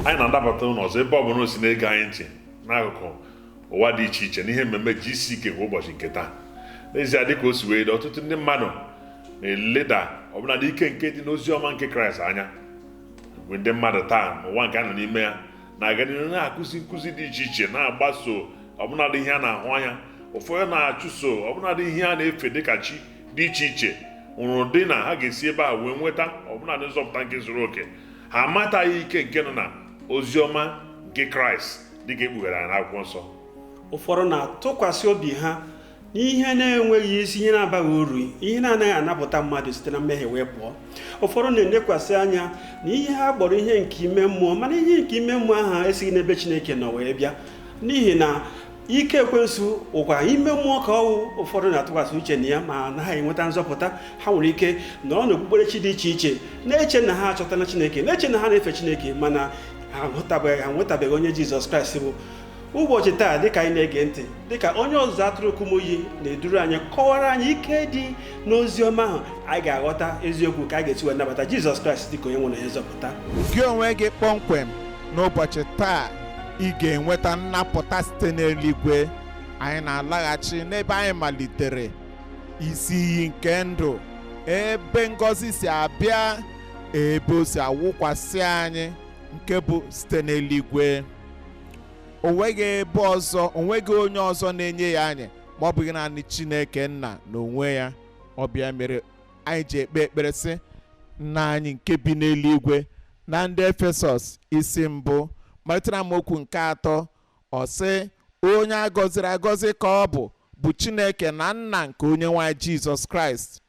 Anyị na-anabata unu ọzọ ebe ọ bụla o si na-ege anyị ntị n'akụkụ ụwa dị iche iche n'ihe mmemme GCK kwa ụbọchị nke taa. N'ezie, dịka o si wee dị, ọtụtụ ndị mmadụ na-eleda ọbụladị ike nke dị n'ozi ọma nke Kraịst anya. Mgbe ndị mmadụ taa n'ụwa nke a nọ n'ime ya na-aga n'ihu na-akụzi nkụzi dị iche iche, na-agbaso ọbụladị ihe a na-ahụ anya, ụfọdụ na-achụso ọbụladị ihe a na-efe dịka chi dị iche iche, hụrụ dị na ha ga-esi ebe a wee nweta ọbụladị nzọpụta nke zuru oke. Ha amataghị ike nke nọ na ozi ọma nke Kraịst dịka ekpughere anyị n'akwụkwọ nsọ. Ụfọdụ na-atụkwasị obi ha n'ihe na-enweghị isi, ihe na-abaghị uru, ihe na-anaghị anapụta mmadụ site na mmehie wee pụọ. Ụfọdụ na-elekwasị anya na ihe ha kpọrọ ihe nke ime mmụọ, mana ihe nke ime mmụọ ahụ esighị n'ebe Chineke nọ wee bịa, n'ihi na ike ekwensu ụkwa ime mmụọ ka ọwụ. Ụfọdụ na-atụkwasị uche na ya ma anaghị enweta nzọpụta. Ha nwere ike nọrọ n'okpukperechi dị iche iche, na-eche na ha achọtala Chineke, na-eche na ha na-efe Chineke, mana ha hụtabeghị, ha nwetabeghị onye Jizọs Kraịst bụ. Ụbọchị taa, dịka anyị na-ege ntị dịka onye ọzụzụ atụrụ Kumuyi na-eduru anyị kọwara anyị ike dị n'ozi ọma ahụ, anyị ga-aghọta eziokwu ka anyị ga-esi wee nabata Jizọs Kraịst dịka onye nwere onye nzọpụta. Gị onwe gị kpọmkwem n'ụbọchị taa, ị ga-enweta nnapụta site n'eluigwe. Anyị na-alaghachi n'ebe anyị malitere, isi iyi nke ndụ, ebe ngọzi si abịa, ebe o si awụkwasị anyị, nke bụ site n'eluigwe. O nweghị ebe ọzọ, o nweghị onye ọzọ na-enye ya anyị ma ọ bụghị naanị Chineke Nna n'onwe ya. Ọ bịa mere anyị ji ekpe ekpere sị, Nna anyị nke bi n'eluigwe. Na Ndị Efesọs isi 1, malite na amaokwu nke 3, ọ sị, onye a gọziri agọzi ka ọ bụ Chineke na Nna nke onye nwe anyị Jizọs Kraịst.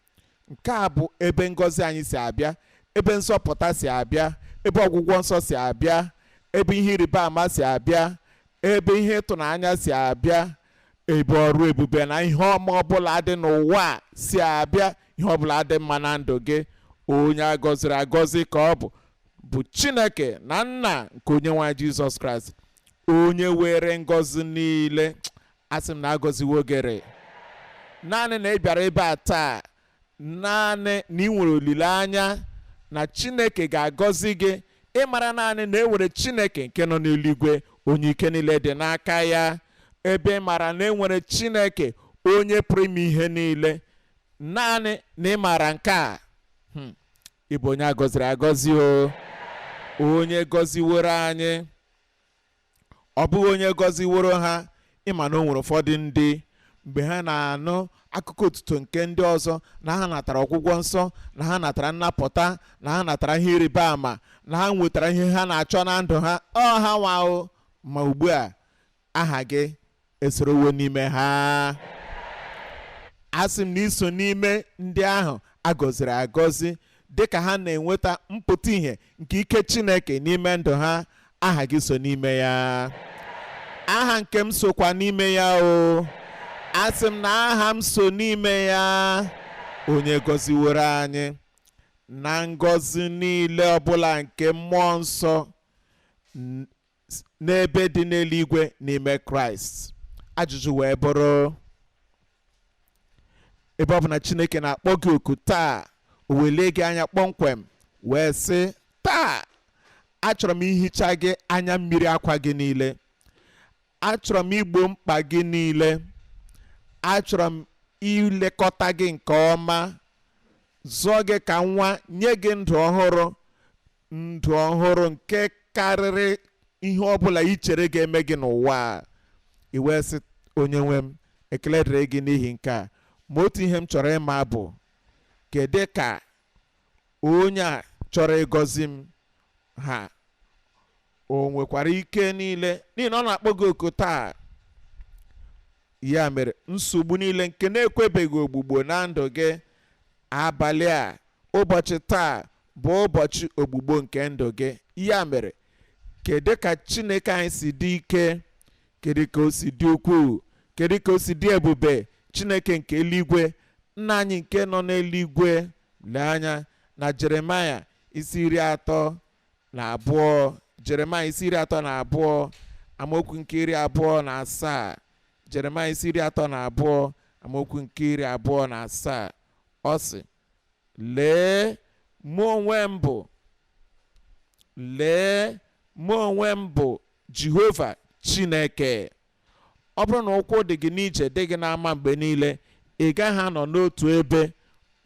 Nke a bụ ebe ngọzi anyị si abịa, ebe nzọpụta si abịa, ebe ọgwụgwọ nsọ si abịa, ebe ihe ịrịba ama si abịa, ebe ihe ịtụnanya si abịa, ebe ọrụ ebube na ihe ọma ọbụla dị n'ụwa si abịa, ihe ọbụla dị mma na ndụ gị. Onye a gọziri agọzi ka ọ bụ Chineke na Nna nke onye nwe anyị Jizọs Kraịst, onye were ngọzi niile. Asị m na agọziwo gịrị. Naanị na ị bịara ebe a taa, naanị na ị nwere olileanya na Chineke ga-agọzi gị, ịmara naanị na e nwere Chineke nke nọ n'eluigwe, onye ike niile dị n'aka ya, ebe ị mara na e nwere Chineke onye pụrụ ime ihe niile, naanị na ị maara nke a, ị bụ onye a gọziri agọzi. O onye gọziworo anyị, ọ bụghị onye gọziworo ha. Ịma na o nwere ụfọdụ ndị, mgbe ha na-anụ akụkọ otuto nke ndị ọzọ, na ha natara ọgwụgwọ nsọ, na ha natara nnapụta, na ha natara ihe ịrịba ama, na ha nwetara ihe ha na-achọ na ndụ ha, ọ ha nwao. Ma ugbu a, aha gị esorowo n'ime ha. Asị m na iso n'ime ndị ahụ a gọziri agọzi, dịka ha na-enweta mpụta ihe nke ike Chineke n'ime ndụ ha, aha gị so n'ime ya. Aha nke m sokwa n'ime ya. O asị m na aha m so n'ime ya. Onye gọziworo anyị na ngọzi niile ọbụla nke mmụọ nsọ n'ebe dị n'eluigwe n'ime Kraịst. Ajụjụ wee bụrụ, ebe ọ bụ na Chineke na-akpọ gị oku taa, o welie gị anya kpọmkwem wee sị, taa achọrọ m ihicha gị anya mmiri akwa gị niile, achọrọ m igbo mkpa gị niile, achọrọ m ilekọta gị nke ọma, zụọ gị ka nwa, nye gị ndụ ọhụrụ, ndụ ọhụrụ nke karịrị ihe ọbụla ị chere ga-eme gị n'ụwa a. I wee sị, onye nwe m, ekele dịrị gị n'ihi nke a. Ma otu ihe m chọrọ ịma bụ, kedu ka onye a chọrọ ịgọzi m ha o nwekwara ike niile? N'ihi na ọ na-akpọ gị oku taa. Ya mere nsogbu niile nke na-ekwebeghị ogbugbo na ndụ gị abalị a, ụbọchị taa bụ ụbọchị ogbugbo nke ndụ gị. Ya mere, kedu ka Chineke anyị si dị ike? Kedu ka o si dị ukwuu? Kedu ka o si dị ebube? Chineke nke eluigwe, Nna anyị nke nọ n'eluigwe. Lee anya na Jeremaya isi 32, Jeremaya isi 32, amaokwu nke 27. Jeremaya isi 32, amaokwu nke 27, ọ sị, lee mụ onwe m bụ, lee Mụ onwe m bụ Jehova Chineke. Ọ bụrụ na ụkwụ dị gị n'ije dị gị n'ama mgbe niile, ị gaghị anọ n'otu ebe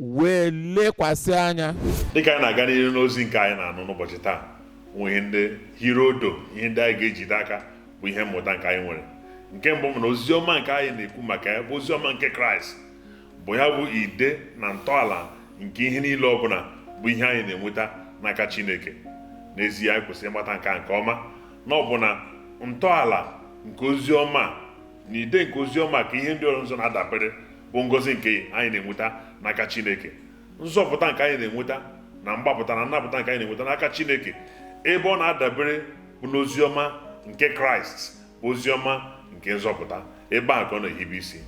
wee lekwasị anya. Dịka anyị na-aga n'ihu n'ozi nke anyị na-anụ n'ụbọchị taa, nwe ihe ndị hiri odo, ihe ndị anyị ga-ejide aka bụ ihe mmụta nke anyị nwere. Nke mbụ bụ na oziọma nke anyị na-ekwu maka ya bụ oziọma nke Kraịst, bụ ya bụ ide na ntọala nke ihe niile ọbụla bụ ihe anyị na-enweta n'aka Chineke. N'ezie, anyị kwesịrị ịmata nke a nke ọma, na ọ bụ na ntọala nke oziọma na ide nke oziọma ka ihe ndị ọzọ na-adabere, bụ ngọzi nke anyị na-enweta n'aka Chineke, nzọpụta nke anyị na-enweta na mgbapụta na nnapụta nke anyị na-enweta n'aka Chineke. Ebe ọ na-adabere bụ n'oziọma nke Kraịst, bụ oziọma nke nzọpụta. Ebe a ka ọ na-ehibe isi.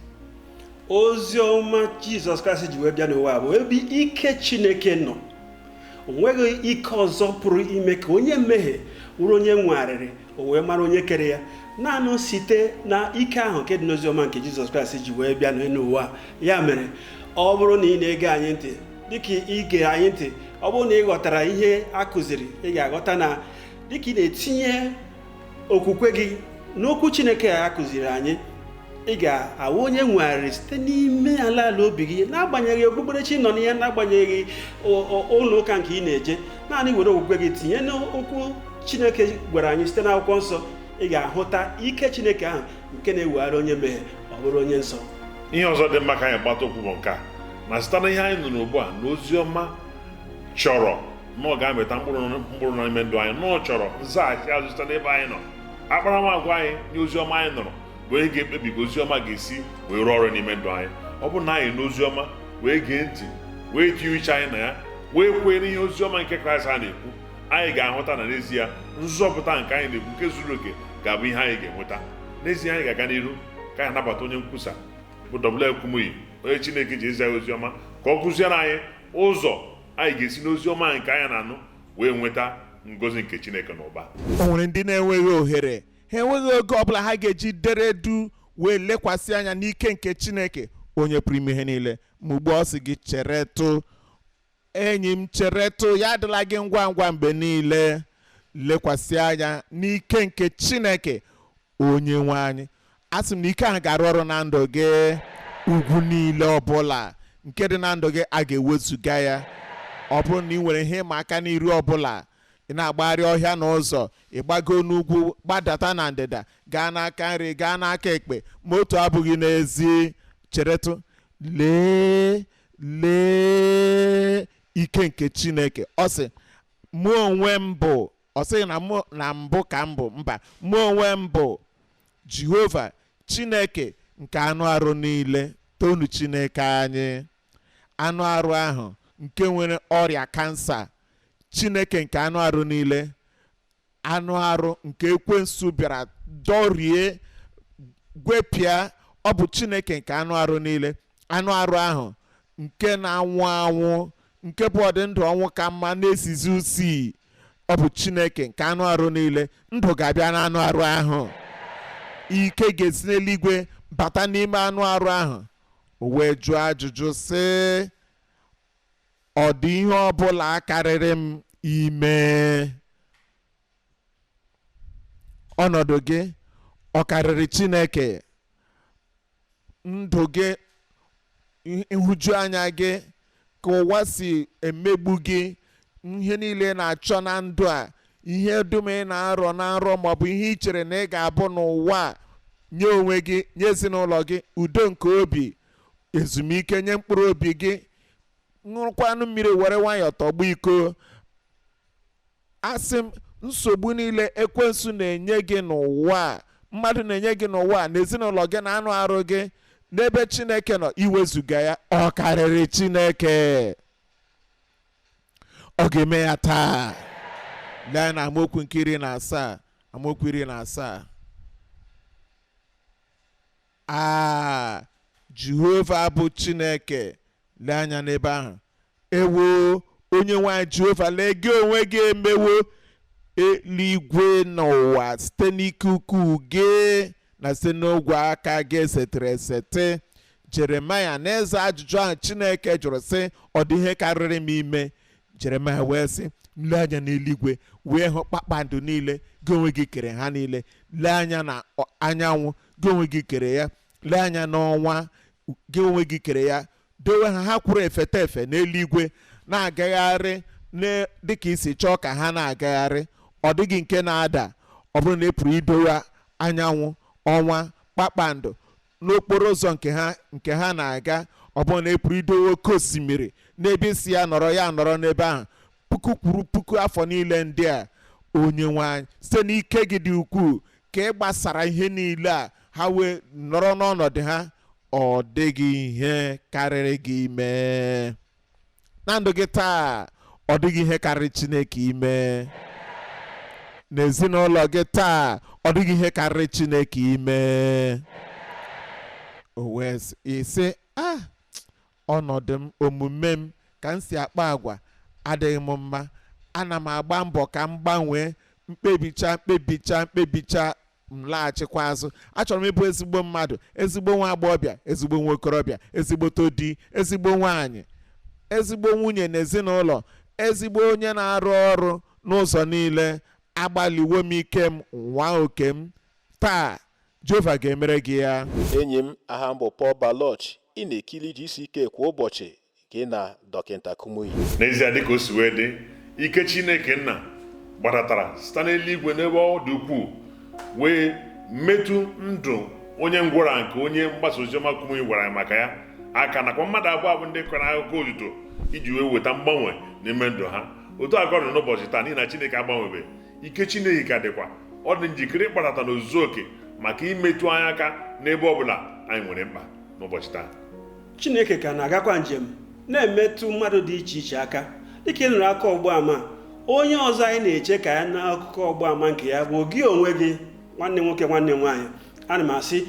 Oziọma Jizọs Kraịst ji wee bịa n'ụwa bụ ebe ike Chineke nọ. O nweghị ike ọzọ pụrụ ime ka onye mmehie wụrụ onye nwegharịrị, o wee mara onye kere ya, naanị site na ike ahụ nke dị n'oziọma nke Jizọs Kraịst ji wee bịa n'ụwa. Ya mere, ọ bụrụ na ị na-ege anyị ntị, dịka ige anyị ntị, ọ bụrụ na ị ghọtara ihe a kụziri, ị ga-aghọta na dịka ị na-etinye okwukwe gị n'okwu Chineke a kụziri anyị, ị ga-awụ onye nwegharịrị site n'ime ala ala obi gị, n'agbanyeghị okpukperechi nọ n'ihe, n'agbanyeghị ụlọ ụka nke ị na-eje. Naanị were okwukwe gị tinye n'okwu Chineke gwara anyị site n'akwụkwọ nsọ, ị ga-ahụta ike Chineke ahụ nke na-ewegharị onye mmehie ọ bụrụ onye nsọ. Ihe ọzọ dị mma ka anyị gbata okwu bụ nke a, na site na ihe anyị nụrụ ugbu a, na oziọma chọrọ na ọ ga-amịta mkpụrụ n'ime ndụ anyị, na ọ chọrọ nzaghachi azụ site n'ebe anyị nọ. Akparamagwa anyị nye oziọma anyị nụrụ bụ onye ga-ekpebi ka oziọma ga-esi wee rụọ ọrụ n'ime ndụ anyị. Ọ bụrụ na anyị n'oziọma wee gee ntị, wee tinye uche anyị na ya, wee kwee n'ihe oziọma nke Kraịst a na-ekwu, anyị ga-ahụta na n'ezie nzọpụta nke anyị na-ekwu nke zuru oke ga-abụ ihe anyị ga-enweta. N'ezie, anyị ga-aga n'iru ka anyị nabata onye nkwusa bụ W. Kumuyi, onye Chineke ji ezi anyị oziọma, ka ọ kụziere anyị ụzọ anyị ga-esi n'oziọma nke anyị na-anụ wee nweta ngọzi nke Chineke n'ụba. O nwere ndị na-enweghị ohere, ha enweghị oge ọbụla ha ga-eji dere du wee lekwasị anya n'ike nke Chineke onye pụrụ ime ihe niile. Ma ugbu ọ sị gị cheretụ, enyi m, cheretụ, ya adịla gị ngwa ngwa mgbe niile. Lekwasị anya n'ike nke Chineke onye nwe anyị. Asị m na ike ahụ ga-arụ ọrụ na ndụ gị. Ugwu niile ọbụla nke dị na ndụ gị, a ga-ewezuga ya. Ọ bụrụ na ị nwere ihe ịma aka n'iru ọbụla, ị na-agbagharị ọhịa n'ụzọ, ị gbago n'ugwu, gbadata na ndịda, gaa n'aka nri, gaa n'aka ekpe, ma otu abụghị n'ezi, cheretụ, lee lee ike nke Chineke. Ọ sị, mụ onwe m bụ, ọ sịghị na mụ na mbụ ka m bụ, mba, mụ onwe m bụ Jehova Chineke nke anụ arụ niile. Tonu Chineke anyị. Anụ arụ ahụ nke nwere ọrịa kansa, Chineke nke anụ arụ niile, anụ arụ nke ekwensu bịara dọrie gwepịa, ọ bụ Chineke nke anụ arụ niile. Anụ arụ ahụ nke na-anwụ anwụ, nke bụ ọdị ndụ ọnwụ ka mma na-esizi usi, ọ bụ Chineke nke anụ arụ niile. Ndụ ga-abịa n'anụ arụ ahụ, ike ga-esi n'eluigwe bata n'ime anụ arụ ahụ. O wee jụọ ajụjụ sị, ọ dị ihe ọbụla karịrị m ime? Ọnọdụ gị ọ karịrị Chineke? Ndụ gị, nhụju anya gị, ka ụwa si emegbu gị, ihe niile na-achọ na ndụ a, ihe dum ị na-arọ na nrọ maọbụ ihe ị chere na ị ga-abụ n'ụwa a, nye onwe gị, nye ezinụlọ gị udo nke obi, ezumike nye mkpụrụ obi gị, ṅụrụkwanụ mmiri were nwayọọ tọgbọ iko. Asị m, nsogbu niile ekwensu na-enye gị n'ụwa a, mmadụ na-enye gị n'ụwa a, na ezinụlọ gị na anụ arụ gị, n'ebe Chineke nọ, iwezuga ya, ọ karịrị Chineke. Ọ ga-eme ya taa. Lee na amaokwu nke 17, amaokwu 17. Aa, Jehova bụ Chineke. Lee anya n'ebe ahụ. Ewo, onye nwe Jehova, lee gị onwe gị emewo eluigwe n'ụwa site n'ike ukwuu gị na site n'ogwe aka gị esetere esete. Jeremaya n'eze ajụjụ ahụ Chineke jụrụ sị, ọ dị ihe karịrị m ime? Jeremaya wee sị, M lee anya n'eluigwe wee hụ kpakpando niile, gị onwe gị kere ha niile. Lee anya na anyanwụ, gị onwe gị kere ya. Lee anya n'ọnwa, gị onwe gị kere ya. Dowe ha, ha kwụrụ efete efe n'eluigwe, na-agagharị dịka i si chọọ ka ha na-agagharị. Ọ dịghị nke na-ada. Ọ bụrụ na ị pụrụ idowe anyanwụ, ọnwa, kpakpando n'okporo ụzọ nke ha na-aga, ọ bụrụ na ị pụrụ idowe oke osimiri n'ebe isi ya nọrọ, ya nọrọ n'ebe ahụ puku kwuru puku afọ niile ndị a, onye nwe anyị, site n'ike gị dị ukwuu ka ị gbasara ihe niile a, ha wee nọrọ n'ọnọdụ ha. Ọ dịghị ihe karịrị gị ime na ndụ gị taa. Ọ dịghị ihe karịrị Chineke ime n'ezinụlọ gị taa. Ọ dịghị ihe karịrị Chineke ime. O wee sị, a ọnọdụ m, omume m, ka m si akpa agwa adịghị m mma. Ana m agba mbọ ka m gbanwee, mkpebicha mkpebicha mkpebicha, m laghachikwa azụ. Achọrọ m ịbụ ezigbo mmadụ, ezigbo nwa agbọghọbịa, ezigbo nwa okorobịa, ezigbo di, ezigbo nwaanyị, ezigbo nwunye na ezinụlọ, ezigbo onye na-arụ ọrụ n'ụzọ niile. Agbalịwo m ike m, nwa oke m. Taa Jehova ga-emere gị ya. Enyi m, aha m bụ Paul Baloch. Ị na-ekiri GCK kwa ụbọchị, gị na Dọkịta Kumuyi. N'ezie, dịka o si wee dị, ike Chineke nna gbadatara site n'eluigwe n'ebe ọ dị ukwuu wee metụ ndụ onye ngwụra nke onye mgbasa oziọma Kumuyi gwara ya maka ya aka, nakwa mmadụ abụọ bụ ndị kọrọ akụkọ otuto iji wee weta mgbanwe n'ime ndụ ha. Otu aka ọ dị n'ụbọchị taa, n'ihi na Chineke agbanwebe, ike Chineke ka dịkwa. Ọ dị njikere ịkpadata n'ozuzu oke maka imetụ anyị aka n'ebe ọbụla anyị nwere mkpa n'ụbọchị taa. Chineke ka na-agakwa njem na-emetụ mmadụ dị iche iche aka, dịka ị nụrụ aka ọgbaama. Onye ọzọ anyị na-eche ka ya na akụkọ ọgbaama nke ya bụ gị onwe gị, nwanne nwoke, nwanne nwaanyị. Ana m asị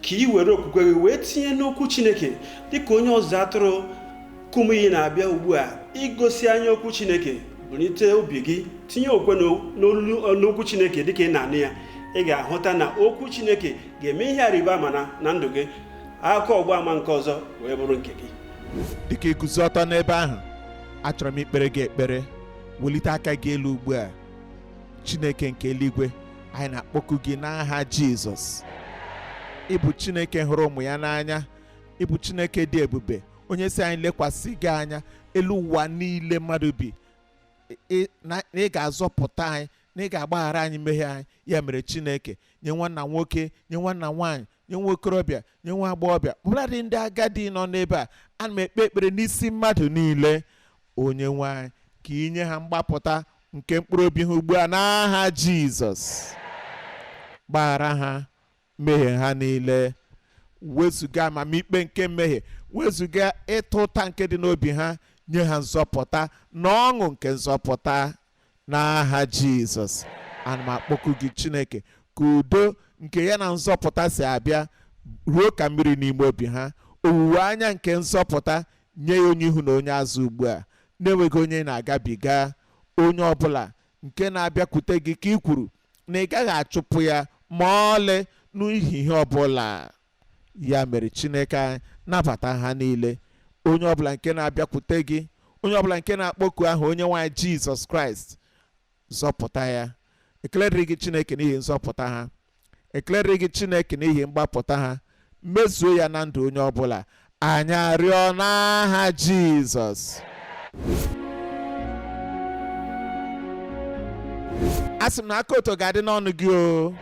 ka ị were okwukwe gị wee tinye n'okwu Chineke, dịka onye ọzụzụ atụrụ Kumuyi na-abịa ugbu a igosi anya okwu Chineke. Bulite obi gị, tinye okwe n'okwu Chineke. Dịka ị na-anụ ya, ị ga-ahụta na okwu Chineke ga-eme ihe arịba ama na ndụ gị. Akụkọ ọgbaama nke ọzọ wee bụrụ nke gị. Dịka iguzo ọtọ n'ebe ahụ, achọrọ m ikpere gị ekpere. Welite aka gị elu ugbu a. Chineke nke eluigwe, anyị na-akpọku gị n'aha Jizọs. Ịbụ Chineke hụrụ ụmụ ya n'anya, ịbụ Chineke dị ebube, onye si anyị lekwasị gị anya. Elu ụwa niile mmadụ bi, na ị ga-azọpụta anyị, na ị ga-agbaghara anyị mmehie anyị. Ya mere, Chineke, nye nwanna nwoke, nye nwanna nwaanyị, nye nwa okorobịa, nye nwa agbọghọbịa, ọbụladị ndị agadi nọ n'ebe a, ana m ekpe ekpere n'isi mmadụ niile, onye nwe anyị, ka inye ha mgbapụta nke mkpụrụ obi ha ugbu a n'aha Jizọs. Gbaghara ha mmehie ha niile, wezụga amamikpe nke mmehie, wezụga ịta ụta nke dị n'obi ha, nye ha nzọpụta na ọṅụ nke nzọpụta n'aha Jizọs. Ana m akpọku gị, Chineke, ka udo nke ya na nzọpụta si abịa ruo ka mmiri n'ime obi ha. Owuwe anya nke nzọpụta nye ya onye ihu na onye azụ ugbu a, na-enweghị onye na-agabiga. Onye ọbụla nke na-abịakwute gị, ka ị kwuru na ị gaghị achụpụ ya ma ọlị n'ihi ihe ọbụla. Ya mere, Chineke anyị, nabata ha niile, onye ọbụla nke na-abịakwute gị, onye ọbụla nke na-akpọku aha onye nwaanyị Jizọs Kraịst, zọpụta ya. Ekele dịrị gị, Chineke, n'ihi nzọpụta ha. Ekele dịrị gị, Chineke, n'ihi mgbapụta ha. Mezuo ya na ndụ onye ọbụla, anyị arịọ n'aha Jizọs. A sị m na aka oto ga-adị n'ọnụ gị o.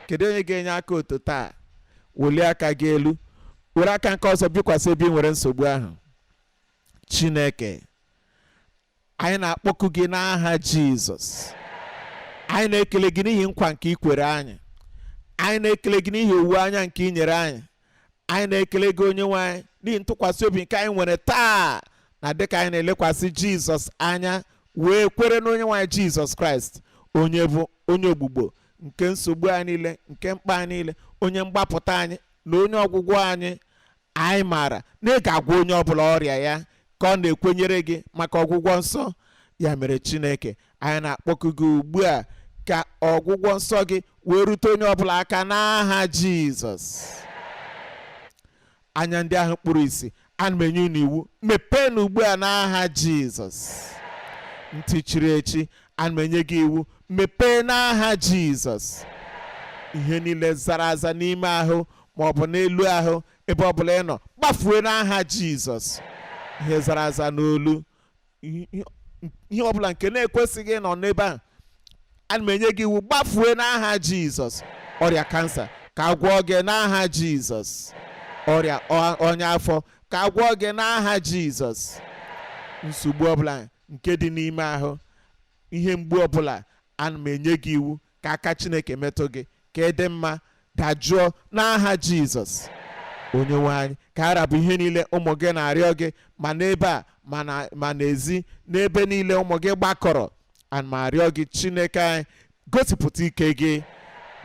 Kedu onye ga-enye aka oto taa? Welie aka gị elu, were aka nke ọzọ bikwasị ebe ị nwere nsogbu ahụ. Chineke anyị, na-akpọku gị n'aha Jizọs. Anyị na-ekele gị n'ihi nkwa nke ị kwere anyị. Anyị na-ekele gị n'ihi owuwe anya nke ị nyere anyị. Anyị na-ekele gị, onye nwe anyị, n'ihi ntụkwasị obi nke anyị nwere taa, na dịka anyị na-elekwasị Jizọs anya wee kwere na onye nwe anyị Jizọs Kraịst, onye bụ onye ogbugbo nke nsogbu anyị niile, nke mkpa anyị niile, onye mgbapụta anyị na onye ọgwụgwọ anyị. Anyị maara na ị ga-agwọ onye ọbụla ọrịa ya ka ọ na-ekwenyere gị maka ọgwụgwọ nsọ. Ya mere, Chineke anyị, na-akpọku gị ugbu a ka ọgwụgwọ nsọ gị wee rute onye ọbụla aka n'aha Jizọs. Anya ndị ahụ kpuru ìsì, ana m enye unu iwu, mepeenụ ugbu a n'aha Jizọs. Ntị chiri echi, ana m enye gị iwu, mepee n'aha Jizọs. Ihe niile zara aza n'ime ahụ ma ọ bụ n'elu ahụ, ebe ọ bụla ị nọ, gbafue n'aha Jizọs. Ihe zara aza n'olu, ihe ọbụla nke na-ekwesịghị ịnọ n'ebe a, ana m enye gị iwu, gbafue n'aha Jizọs. Ọrịa kansa, ka a gwọọ gị n'aha Jizọs. Ọrịa ọnya afọ, ka a gwọọ gị n'aha Jizọs. Nsogbu ọbụla nke dị n'ime ahụ, ihe mgbu ọbụla, ana m enye gị iwu ka aka Chineke metụ gị, ka ị dị mma, dajụọ n'aha Jizọs. Onye nwe anyị, ka a rabụ ihe niile ụmụ gị na-arịọ gị, ma n'ebe a, ma n'ezi, n'ebe niile ụmụ gị gbakọrọ, ana m arịọ gị, Chineke anyị, gosipụta ike gị,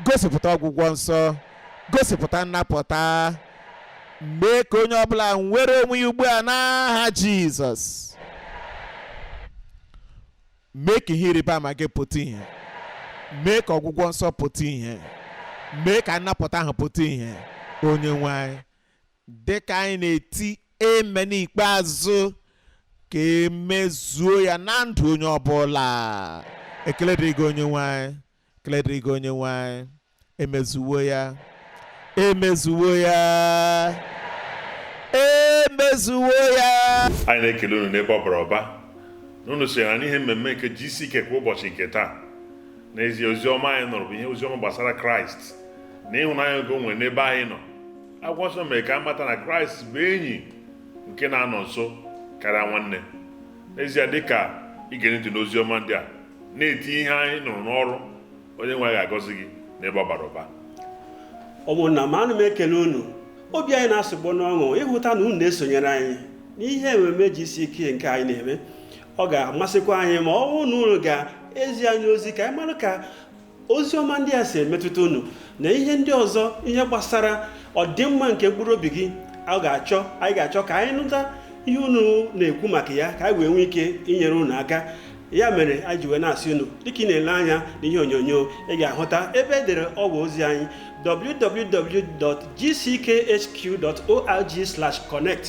gosipụta ọgwụgwọ nsọ, gosipụta nnapụta, mee ka onye ọbụla nwere onwe ya ugbu a n'aha Jizọs. Mee ka ihe ịrịba ama gị pụta ìhè, mee ka ọgwụgwọ nsọ pụta ìhè, mee ka nnapụta ahụ pụta ìhè. Onye nwe anyị, dịka anyị na-eti eme n'ikpeazụ, ka emezuo ya na ndụ onye ọbụla. Ekele dịrị gị, onye nwe anyị. Ekele dịrị gị, onye nwe anyị. Emezuwo ya, emezuwo ya, emezuwo ya. Anyị na-ekele unu n'ebe ọ bara ụba na unu sonyere n'ihe mmemme nke GCK kwa ụbọchị nke taa. N'ezie, oziọma anyị nụrụ bụ ihe oziọma gbasara Kraịst na ịhụnanya nke o nwere n'ebe anyị nọ. Akwụkwọ nsọ mere ka a mata na Kraịst bụ enyi nke na-anọ nso karịa nwanne. N'ezie, dịka ige ntị n'oziọma ndị a, na-eti ihe anyị nụrụ n'ọrụ, onye nwe anyị ga-agọzi gị n'ebe ọ bara ụba. Ụmụnna m, ana m ekele unu. Obi anyị na-asụgbọ n'ọṅụ ịhụta na unu na-esonyere anyị n'ihe ememe GCK nke anyị na-eme. Ọ ga-amasịkwa anyị ma ọ bụrụ na unu ga-ezi anyị ozi, ka anyị mara ka ozi ọma ndị a si emetụta unu na ihe ndị ọzọ, ihe gbasara ọdịmma nke mkpụrụ obi gị. A ga-achọ, anyị ga-achọ ka anyị nụta ihe unu na-ekwu maka ya, ka anyị wee nwee ike inyere unu aka. Ya mere anyị ji wee na-asị unu, dịka ị na-ele anya n'ihe onyonyo, ị ga-ahụta ebe edere ọwa ozi anyị, www.gckhq.org/connect.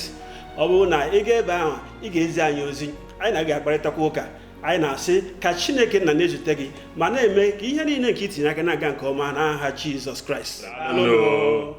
Ọ bụrụ na ị gaa ebe ahụ, ị ga-ezi anyị ozi, anyị na ga-akparịtakwa ụka. Anyị na-asị ka Chineke nna na-ezute gị ma na-eme ka ihe niile nke itinye aka na-aga nke ọma n'aha Jizọs Kraịst. Daalụ.